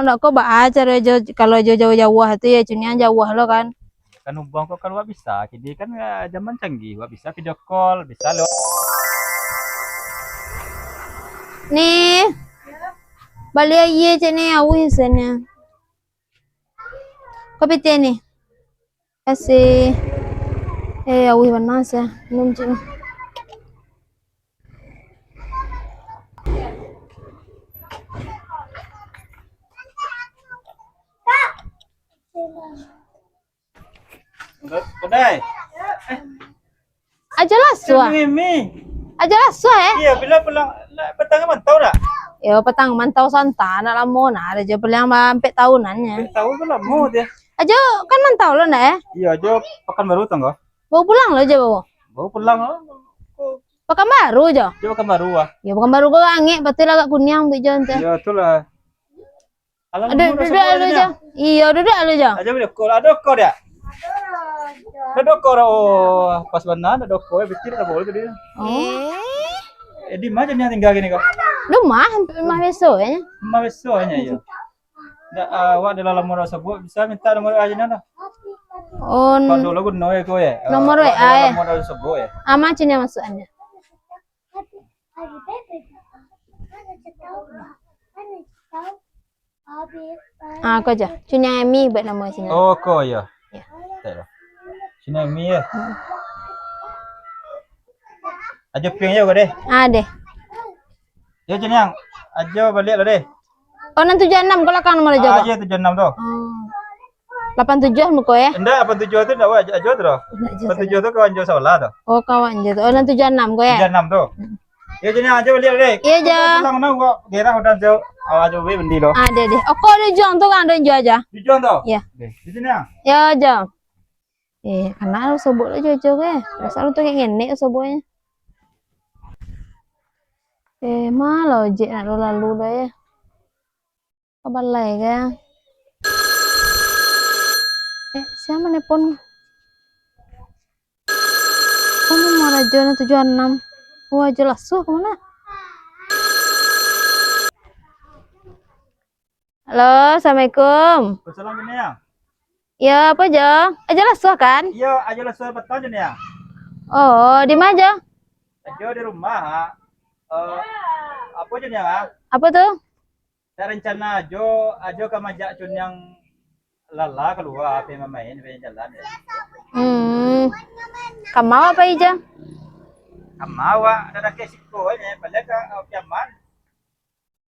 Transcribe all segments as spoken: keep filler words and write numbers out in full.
Ndak ko baa caro jo, kalau jo jauah-jauah tu yo, cuniang jauah lo kan. Kan hubungan ko kalua bisa, kini kan, eh, zaman canggih, wak bisa video call, bisa lewat. Ni, bali aia cek ni, auih rasonyo. Ko pitih ni. Kasih. Eh, auih bana sia. Minum cek ni. Kodai. Ajo lah suah. Mimi. Ajo lah suah, eh. Iyo, bilo pulang? Lah, patang mantau dak? Yo, patang mantau santa, ndak lamo nah, ajo pulang ampek tahunan nyo. Ampek tahun tu lamo tu. Ajo kan mantau lo ndak, eh? Iyo, ajo Pakanbaru tangga. Baru pulang lo ajo, baru. Baru pulang lo. Pakanbaru ajo. Ajo Pakanbaru ah. Yo, Pakanbaru ko angek, pasti lah agak kuniang buek ajo tu. Iyo, itulah. Alah, duduak alu ajo. Iyo, duduak alu ajo. Ajo video call, ado call dak? Ado call, oh, pas bana ado call, eh, betul tak boleh tadi. Oh. Eh, di ma ajo ni tingga kini ko? Rumah, rumah biaso nyo. Rumah biaso nyo, iyo. Dak, ah, awak ado lah nomor tersebut, bisa minta nomor ajo ni dah. Oh. Kalau dulu guno yo ko yo. Nomor W A yo? Nomor tersebut yo. Ama cunyo masuakannyo. Ah, ko ajo. Cuniang Emi buek namo siko. Oh, ko yo. Yo. Tak ada. Cuniang Emi yo. Hmm. Ajo ping yo ko deh. Ah, deh. Yo, Cuniang. Ajo baliak lah deh. Oh, nan tujuah anam ko lakang nomor ajo ko? Ah, yo, tujuah anam tu. Oh. Lapan tujuah muko yo? Indak, lapan tujuah tu indak awak ajo tu doh. Indak ajo tu. Lapan tujuah tu kawan jo sabalah tu. Oh, kawan jo tu. Oh, nan tujuah anam ko yo? Tujuah anam tu. Hmm. Yo, Cuniang, ajo baliak deh. Iyo, Jo. Pulang nah, awak gerah udah jo. Awak ajo bali bendi lo. Ah, deh, deh. Oko di ujuang tu kan, di ujuang ajo. Di ujuang tu? Yo. Deh, di siko. Yo, Jo. Eh, anak lo sobok lo, Jo, Jo, eh. Rasa lo tu kayak ngenek soboknyo. Eh, ma lo ojek nak lo lalu dah yo. Ka balai ka? Eh, sia manelpon? Oh, nomor ajo nan tujuah anam. Wah, ajo lah suah ka ma? Halo, assalamualaikum. Waalaikumsalam, Cuniang. Yo, apo, Jo? Ajo lah suah kan? Iyo, ajo lah suah patang, Cuniang. Oh, di ma, Jo? Ajo di rumah, ha. Eh, apo, Cuniang, ha? Apo tu? Dak, rencana ajo, ajo ka maajak Cuniang Lala kalua, pai mamain, pai jalan yo. Hmm. Ka ma awak pai, Jo? Ka ma awak, dak dakek siko nyo, baliak ka, eh, Piaman.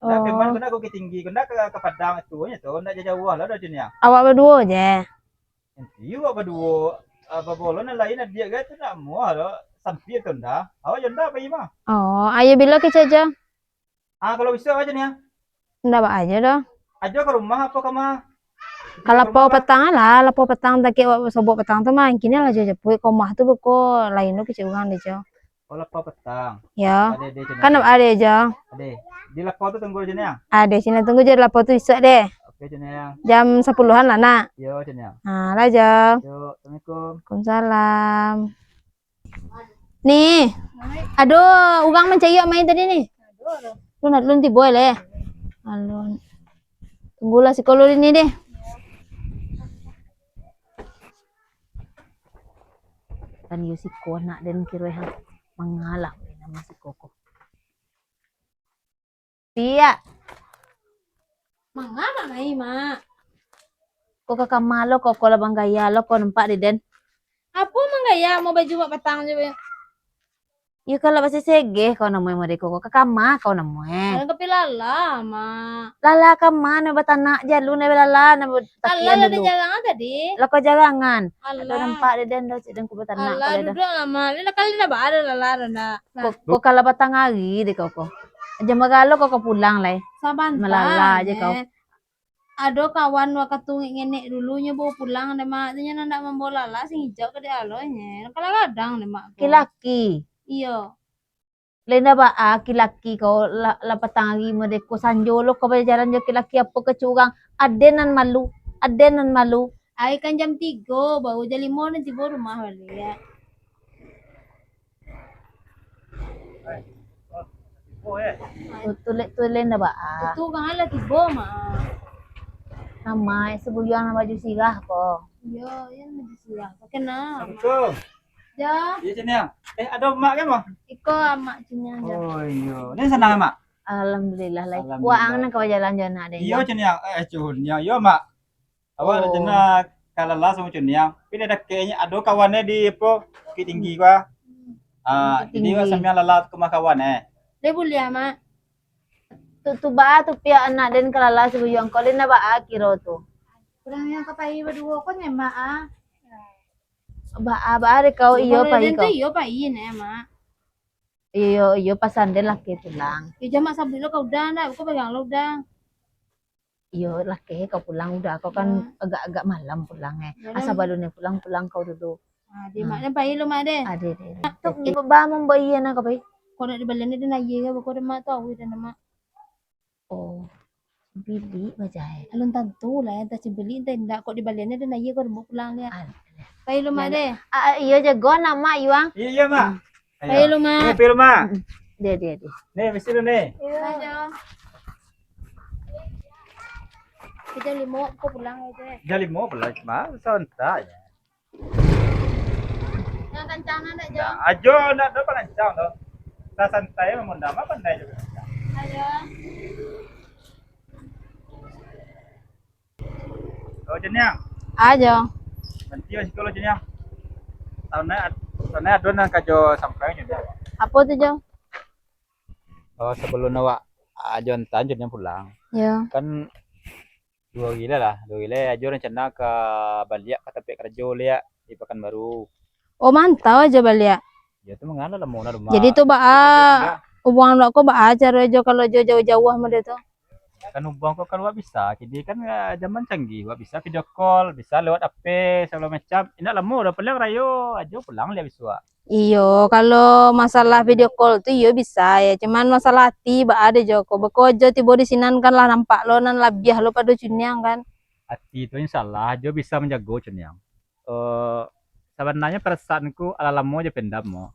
Dak, Piaman ko ndak ka Bukittinggi, ko ndak ka, ka Padang tu nyo tu, ndak jauah-jauah lah doh, Cuniang. Awak baduo je? Nanti awak baduo, eh, babolo nan lain adiak gai tu ndak muah doh, sampik tu ndak. Awak jo ndak pai mah? Oh, ayo bilo kecek Jo? Ah, kalau bisa ajo ni, ah. Ndak baa ajo doh. Ajo ka rumah apo ka ma? Ka lapau patang lah, lapau patang, dakek wak sobok patang tu mah, kini lah jo japuik ka rumah tu, beko lain tu kecek urang deh, Jo. Oh, lapau patang. Yo. Ade, ade, Cuniang. Kan ade, Jo. Ade. Di lapau tu tunggu ajo ni, ah. Ade, sini tunggu jo lapau tu isuak deh. Oke, Cuniang. Jam sapuluhan lah, nak. Yo, Cuniang. Ha, lah, Jo. Yo, assalamualaikum. Waalaikumsalam. Ni, ado urang mancari awak main tadi ni. Lun, lun tibo lai. Alun. Tunggulah siko lun ni deh. Kan iyo siko anak den kiro ha. Mangalah weh namo siko ko. Piak. Manga, Mak, mai, Mak. Ko ka kama lo, ko, ko lah manggaya lo, ko nampak dek den. Apo manggaya, mau baju mak patang je, be. Iyo, kalau basesegeh kau namuai model ko, ko ka kama kau namuai. Alah, tapi Lala, Mak. Lala kama, nak batanak je, lu nak Lala, nak Alah, lah dulu. Jarangan tadi. Lah kau jarangan. Alah. Aduh, nampak dek den dah, cik den ku batanak. Alah, kau dah. Duduk lah, Mak. Ni lah kali dah baada Lala dah, nak. Nah. Ko, ko kalau patang hari deh kau, ko. Jam bara lo kau, kau pulang lai. Sabanta, Malala aja kau. Ado kawan wakatu ngenek dulu nyo bawa pulang deh, Mak. Tu nyo nan ndak mambawa Lala sing ijau ka dek alo nye. Kadang-kadang deh, Mak, ko. Laki-laki. Iyo. Lai ndak baa, laki-laki kau lah, lah patang hari model ko, sanjo lo kau bajalan jo laki-laki apo ka curang. Aden nan malu, aden nan malu. Ai kan jam tigo, baru jam limo nan tibo rumah baliak. Tu, tu lai, tu lai ndak baa. Tu urang lah tibo, Mak. Nama, eh, sabuyuang nan baju sirah ko. Iyo, iyo nan baju sirah. Oke, nah. Assalamualaikum. Jo. Iyo, Ciniang. Eh, ado mak kan, mah? Iko mak Ciniang, Jo. Oh, iyo. Ni sanang, Mak? Alhamdulillah, lai. Alhamdulillah. Waang nan ka bajalan jo anak den, Iyo, Jo. Ciniang. Eh, Ciniang. Iyo, Mak. Awak Oh. Ciniang ka lalah samo Ciniang. Tapi dah dakeknyo ado kawan di, apo, Bukittinggi ko. Ah, Bukittinggi. Jadi awak sambiang lalah ka rumah kawan, eh. Deh, buliah, Mak. Tu, tu baa tu piak anak den ka lalah sabuyuang ko, den nak baa kiro tu? Urang nan ka pai baduo ko nyemak, ah. Baa, baa dek kau, iyo pai den tu ko. Iyo pai, neh, Mak. Iyo, iyo, pasan den lakeh pulang. Iyo, jamak sabuik lo ka Uda, ndak? Buko bagang lo Uda. Iyo, lakeh kau pulang, Uda. Kau kan Iyo. agak-agak malam pulang, eh. Malam. Asa balun pulang, pulang kau dulu. Ah, deh, Mak, Hmm. den pai lo, Mak, deh. Ah, deh, deh, deh. Mak, tu Deh. Ba mambai anak kau pai? Kau nak dibalian den aia ke, beko den, Mak, tahu den, Mak. Oh, bili bajai. Alun tantu lah, entah cibili, entah indak. Kok dibalian den aia, kau den bawa pulang dia. Ah, deh. Pai lo, Mak, Iyo, deh. Ah, ah, iyo, jago anak Mak, Yuang. Iyo, iyo, Mak. Hmm. Ayo. Pai lo, Mak. Ni, pai lo, Mak. Mm-mm. Deh, deh, deh. Ni, misi lo ni. Iyo. Ayo. Jam limo ko pulang aja. Jam limo pulang, Mak. Santai. Jangan kancang, nak, Jo. Nah, ajo, nak, nak palancang tu. Santai, memang dah, Mak, pandai juga. Ayo. Oh, Ciniang. Ajo. Banti lah siko lo, Ciniang. Tau nai, tau nai ado nan ka jo sampai, Ciniang. Apo tu, Jo? Oh, sabalun awak ajo antaan Ciniang pulang. Yo. Kan duo hari lai lah, duo hari lai ajo rancana ka baliak ka tampek karajo liak di Pakanbaru. Oh, mantau ajo baliak. Yo, tu mangana lamo na rumah. Jadi tu baa, Jadi, ubuangan awak ko baa caro jo kalau jo jauah-jauah model tu? Kan ubuangan ko kan awak bisa, kini kan, eh, zaman canggih, awak bisa video call, bisa lewat H P, sagalo macam. Indak lamo doh, paling rayo ajo pulang liak bisuak. Iyo, kalau masalah video call tu iyo bisa ya, cuman masalah ati baa deh jo ko, beko ajo tibo di sinan kan lah nampak lo nan labiah lo pado Cuniang kan. Ati tu insyaallah ajo bisa manjago Cuniang. Eh, sabananyo parasaanku alah lamo jo pendam mo.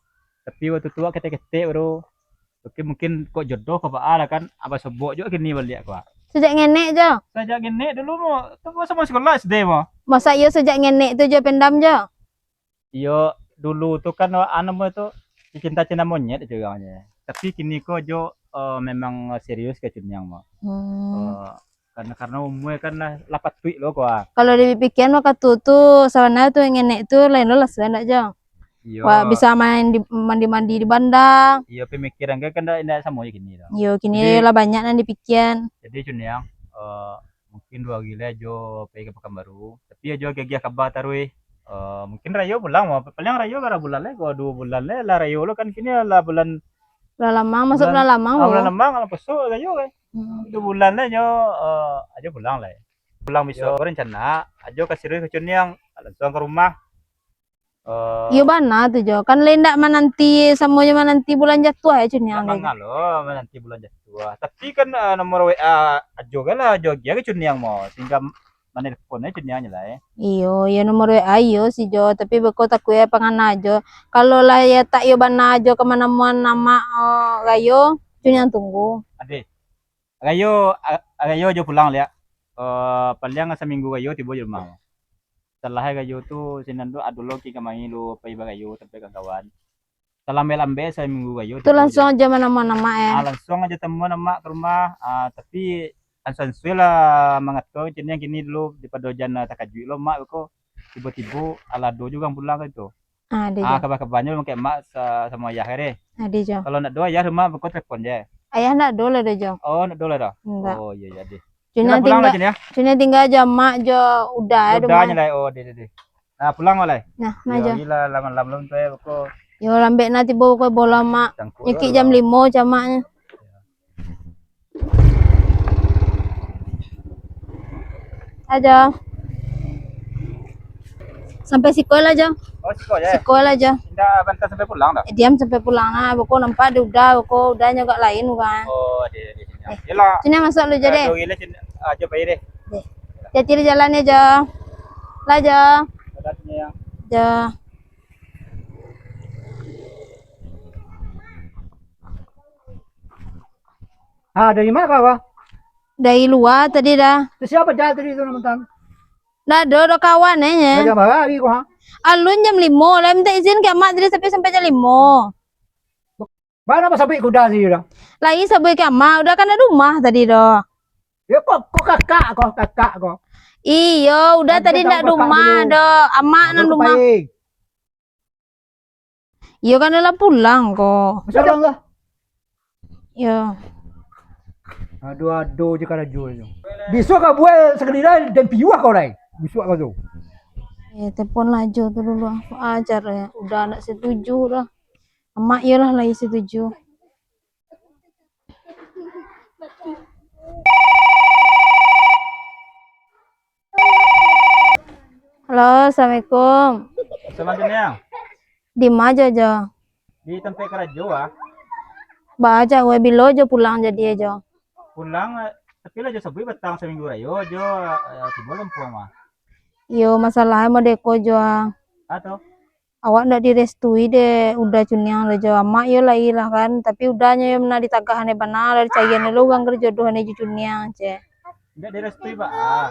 Tapi wakatu tu awak ketek-ketek baru. Oke, mungkin kok jodoh ko baa lah kan, abah sobok juo kini baliak ko. Sajak ngenek jo? Sajak ngenek dulu mo, tu mo samo sikolah S D mo. Masa iyo sajak ngenek tu jo pendam jo? Iyo, dulu tu kan, anu mo tu, cinta-cinta monyet ajo urangnyo. Tapi kini ko jo, eh, memang serius ka Cuniang mo. Hmm. Eh, Karano, karano umua kan lah, lah patuik lo ko, ah. Kalau dipikian wakatu tu, sabananyo tu ngenek tu lain lo lah sudah ndak, Jo? Iyo. Wak bisa main di, mandi-mandi di banda. Iyo, pamikiran kan, kan ndak, ndak samo jo kini tu. Iyo, kini Jadi, lah banyak nan dipikian. Jadi, Cuniang, eh, mungkin duo hari lai ajo pai ka Pakanbaru. Tapi ajo agiah-agiah kaba taruih. Eh, mungkin rayo pulang, paling rayo bara bulan lai, ko duo bulan lai lah rayo lo kan, kini lah bulan Bulan lamang, masuk Bulan, bulan lamang ah, lo. Bulan lamang, lah masuk rayo kan. Hmm. Duo bulan lai nyo, eh, ajo pulang lai. Pulang bisuak Yo. Barancana, ajo ka Sirus ka Cuniang, langsuang ka rumah. Eh, Iyo bana tu jo. Kan lai ndak mananti, samo jo mananti bulan jatuah ya Cuniang Ndak tu. Mangalo mananti bulan jatuah. Tapi kan, eh, nomor W A ajo kan lah, ajo agiah ka Cuniang mo. Tingga manelpon ajo Cuniang nyo lai. Iyo, iyo nomor W A iyo si jo, tapi beko takuik ya pangana ajo. Kalau lah ya tak iyo bana ajo ka manamuan amak, eh, rayo, Cuniang tunggu. Ade. Rayo, a-, rayo ajo pulang liak. Eh, paliang saminggu rayo tibo jo rumah. Salah rayo tu, sinan tu ado lo ki kamari lo pai barayo tampek kawan-kawan. Salambai-lambai saminggu rayo Tu tibo langsuang jo. Ajo manamuan amak ya. Ah, langsuang ajo tamuan amak ka rumah. Ah, tapi ansua-ansua lah mangato Cuniang kini dulu, daripado jan takajuik lo mak ko. Tibo-tibo alah ado juo urang pulang ka itu. Ah, ado Ah, jo. Kaba-kabanyo mungkin mak sa-, samo ayah ka deh. Ado jo. Kalau ndak ado ayah rumah beko telepon je. Ayah ndak ado lah dah jo. Oh, ndak ado lah dah. Ndak. Oh, iyo, iyo deh. Cuma Dah pulang lah tingga, Cuniang ya. Cuma tingga ajo mak jo Uda Yo, di Uda rumah. Nyo lah. Oh, deh, deh, deh. Nah, pulang lah. Nah, nah Yo, jo. Iyolah, lam-lam tu ya beko. Yo, lambek nah tibo ko bola mak. Tangkuk Nyekik lo jam lah. Limo camaknyo. Ajo. Sampai siko lah, Jo. Oh, siko je? Siko lah, Jo. Indak banta sampai pulang dah? Eh, diam sampai pulang lah. Beko nampak di Uda, beko Uda nyo agak lain kan. Oh, di, di sini. Eh, Yelah. Sini masuk lu je Eh, deh. Dua gila sini. Ah, Jo, pai deh. Deh. Hati-hati di jalan ya, Jo. Lah, Jo. Dadah, sini ya. Jo. Ha, dari ma kau, ah? Dari lua tadi dah. Tu sia paja tadi tu nan mantang? Dah ado, dah kawan eh, nye. Jam bara hari ko, ha? Alun jam limo, lah minta izin ka amak tadi sampai, sampai jam limo. Bana basabuik kuda tadi dah? Lai sabuik ka amak, udah kan ado rumah tadi doh. Yo, kok, kok kakak ko, kakak ko? Iyo, udah tadi ndak rumah doh. Amak nan rumah. Iyo, kan lah pulang ko. Masa pulang lah? Iyo. Ado-ado je karajo tu. Bisuak ka buek sakali lai, den piuah kau lai. Bisuak ka tu. Eh, telepon lah Jo tu dulu. Apo ajar ya. Udah ndak setuju dah. Amak iyolah lai setuju. Halo, assalamualaikum. Assalamualaikum, Niang. Di ma Jo, Jo? Di tampek karajo, ah. Baa caro, bilo Jo pulang jadi, Jo? Pulang, eh, tapi lah Jo sabuik patang saminggu rayo, Jo, eh, tibo kampuang mah. Iyo, masalah modeko Jo, ah. Ato? Awak ndak direstui dek uda cuniang lai Jo. Amak iyo lai lah kan, tapi udanyo iyo nan ditagah anai bana, lah dicarian lo urang karajo doh anai jo cuniang, ceh. Ndak direstui, Pak. Ah.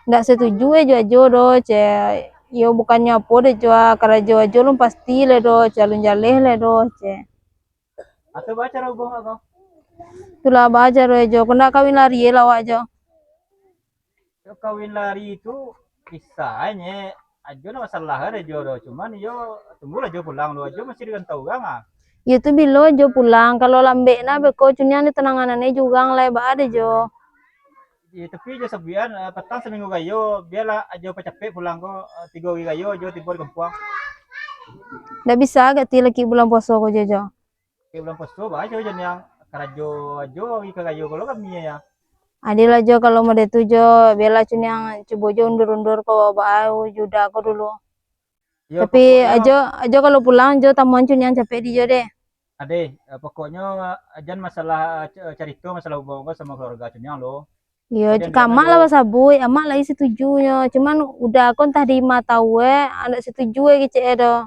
Ndak setuju eh jo Ajo doh, ceh. Iyo bukannyo apo dek Jo, ah, karajo Ajo alun pasti lai doh, ceh, alun jaleh lai doh, ceh. Atau baa caro ubuang ko? Itulah baa caro eh Jo, kok ndak kawin lari lah awak Jo. Yo kawin lari tu kisah nye, Ajo ndak masalah ado Jo doh, cuman iyo tunggulah Jo pulang dulu, Ajo masih di rantau urang ah. Iyo tu bilo Ajo pulang, kalau lambek nah beko cuniang di tanangan anai jurang lai baa dek Jo. Iyo tapi Jo sabuikan, eh, patang saminggu rayo, bialah Ajo pacapek pulang ko, eh, tigo hari rayo Ajo tibo di kampuang. Ndak bisa gati laki bulan puaso ko Jo, Jo. Oke, bulan puaso, baa Jo, Jo niang karajo Ajo, hari ka rayo ko lo kami ya. Adeh lah Jo, kalau model tu Jo, bialah cuniang cubo Jo undur-undur ko baa uda ko dulu. Yo, tapi pokoknyo Ajo, Ajo kalau pulang Jo tamuan cuniang capek di Jo deh. Adeh, eh, pokoknyo, eh, jan masalah, eh, ca-, carito masalah hubungan ko samo keluarga cuniang lo. Iyo, ka amak lah basabuik, amak lai setujunyo. Cuman uda ko antah di ma tau eh, ndak setuju eh kecek eh doh.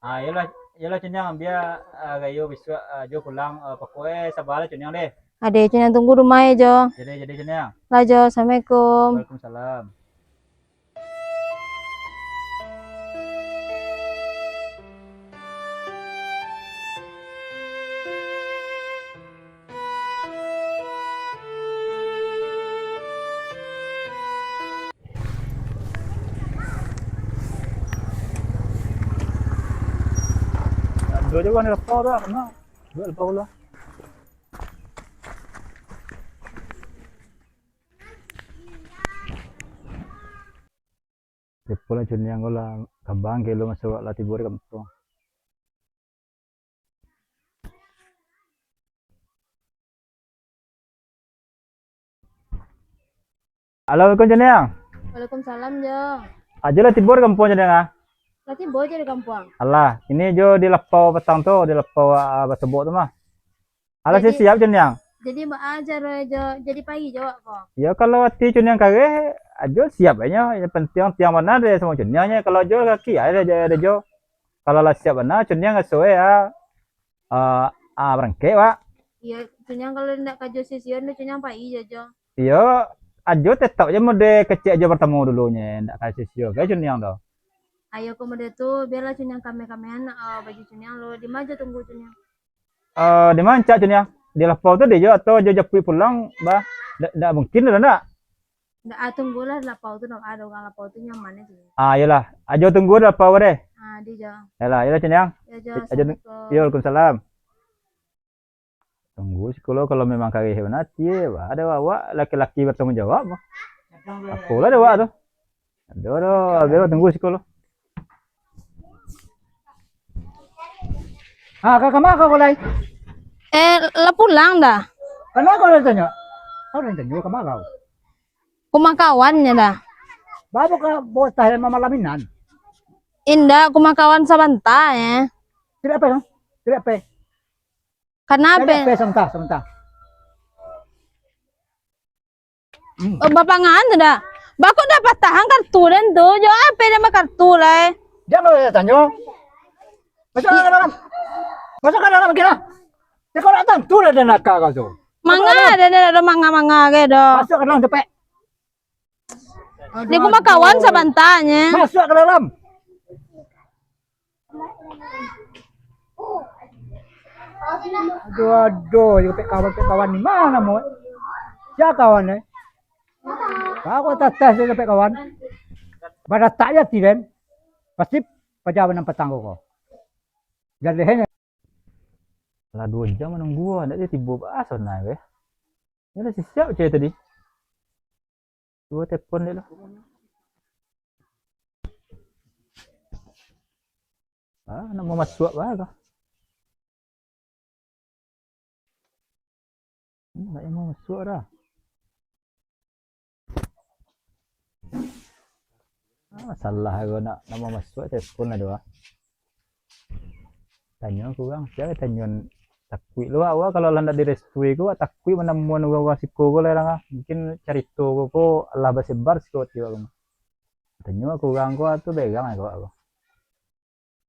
Ah, iyolah, iyolah cuniang, bia, ah, rayo bisuak, ah, Jo pulang, ah, pokok eh sabalah cuniang deh. Adeh, cuniang tunggu rumah eh Jo. Jadi, jadi cuniang. Lah Jo, assalamualaikum. Waalaikumsalam. Ado juo urang di lapau tu, kena. Buek lapau lah. Telepon lah cuniang ko lah, kabang kelo maso awak lah tibo di kampuang. Halo, assalamualaikum, Cuniang. Waalaikumsalam, Jo. Ajo lah tibo di kampuang, Cuniang, ah? Lah tibo Jo di kampuang. Alah, ini Jo di lapau patang tu, di lapau, ah, basobok tu mah. Alah, jadi, siap, Cuniang. Jadi, baa caro Jo, jadi pai Jo awak ko? Yo, kalau ati Cuniang kareh, Ajo siap ai nyo. Yang penting tiang bana dek samo Cuniang nyo. Kalau Jo kaki ai dek Jo. Kalau lah siap bana, Cuniang raso e, ah, ah, ah, barangkek, Wak. Iyo, Cuniang kalau ndak ka Jo sisio, ndak Cuniang pai Jo, Jo. Iyo, Ajo tetap je mode kecek Ajo partamo dulu nyo, ndak ka sisio ka Cuniang tu. Ayo, ko mode tu, bialah Cuniang kameh-kamehan, ah, baju Cuniang lo. Di ma Jo tunggu Cuniang? Eh, di ma rancak Cuniang? Di lapau tu dek Jo, atau Jo japuik pulang, bah? Ndak, ndak mungkin lah, ndak? Ndak, ah, tunggulah di lapau tu, ado urang lapau tu nyaman ajo. Ah, iyolah. Ajo tunggu di lapau deh. Ah, di Jo. Iyolah, iyolah Cuniang. Yo, Jo, Ajo, assalamualaikum. Yo, waalaikumsalam. Tunggu siko lo, kalau memang kareh bana ati, bah, ado awak laki-laki batanggung jawab. Apolah dek awak tu. Ado, ado, biar tunggu siko lo. Ah, ka, ka ma kau lai? Eh, lah pulang dah. Ka ma kau lai tanyo? Kau lai tanyo, ka ma kau? Ka rumah kawan nyo dah. Baa kau ka botah yang mamalaminan? Indak, ka rumah kawan sabanta, eh. Tidak apa, no? Tidak apa. Kanapo? Tidak apa, sabanta, sabanta. Hmm. Oh, bapangan tu dah. Baa kok dah patahan kartu den tu? Jo, apo dah bakartu lai? Jan kau tanyo. Masuak ka dalam. Masuak ka dalam kiro. Yo, kau ndak tantu lah den naka kau tu. Manga, ado, ado, ado manga-manga ge doh. Masuak ka dalam, capek. Dia ku makawan sabanta nyo. Masuak ka dalam. Aduh, aduh, yo pek kawan, pek kawan ni ma namo? Sia kawan, eh? Aku atas-atas yo pek kawan. Badatak je ati den. Pasti paja nan patang ko. Jadi hanya. Lah duo jam manunggu, ndak ado tibo, bah, sonai be. Yo lah siap cewek tadi. Cubo telepon dek lah. Ah, nak mau masuk bah kah? Hmm, nak yang mau masuk dah. Ah, salah ko nak, nak mau masuk telepon lah doh. Tanyo ka urang, sia tanyo takuik lo awak, kalau lah ndak direstui ko, takuik manamuan urang-urang siko ko lah, mungkin carito ko, ko alah basebar siko tiwak ko. Tanyo ka urang ko, tu berang ko awak ko.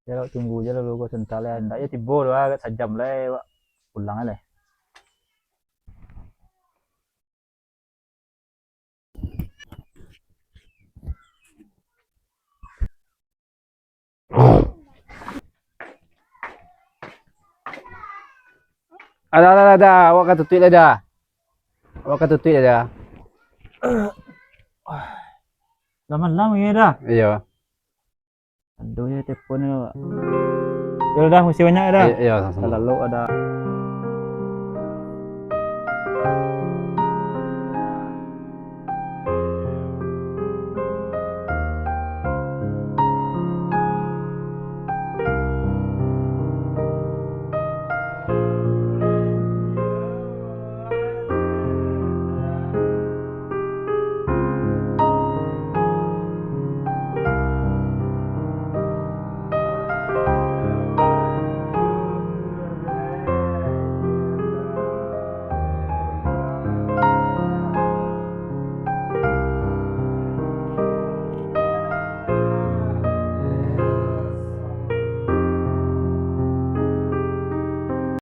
Yo, tunggu je lah dulu ko, sabanta lah, ndak yo tibo doh, agak sajam lah, awak pulang lah. Alah, alah, alah, dah. Awak ka tutuik lah, dah. Awak ka tutuik lah, dah. Lah malam ni, dah. Iyo. Aduh, yo, telepon ni, Pak. Yo dah, makasih banyak, dah. Iyo, iyo, samo-samo. Kalau ado.